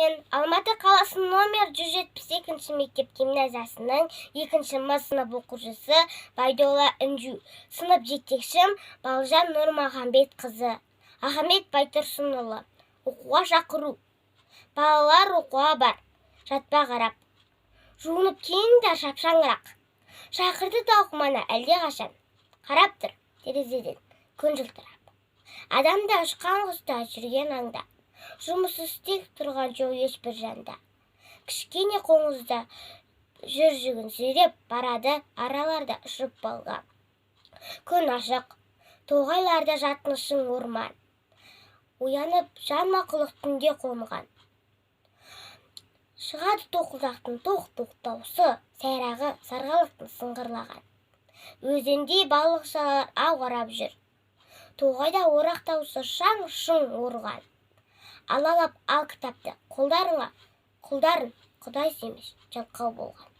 Мен Алматы қаласының номер 172 мектеп гимназиясының екінші М сынып оқушысы Байдолла Інжу. Сынып жетекшім Балжан Нұрмағамбетқызы. Ахмет Байтұрсынұлы. Оқуға шақыру. Балалар, оқуға бар. Жатпа қарап. Жуынып киіңдер шапшаңырақ. Шақырды тауқыманы әлдеқашан. Қарап тұр терезеден күн жылтырап. Адам да, ұшқан құс та, жүрген аңда. Жұмыссыз тек тұрған жоқ ешбір жанда. Кішкене қоңыз да жүр жүгін сүйреп, барады араларда ұшып балға. Күн ашық. Тоғайларда жатын шың орман. Оянып жан мақұлық түнде қонған. Шығады тоқылдақтың тоқ-тоқ даусы, сайрағы сарғалақтың сыңғырлаған. Өзенде балықшылар ау қарап жүр. Тоғайда орақ даусы шаң-шұң ұрған. Алалап ал кітапты қолдарыңа, құлдарың құдай сүймес жалқау болған.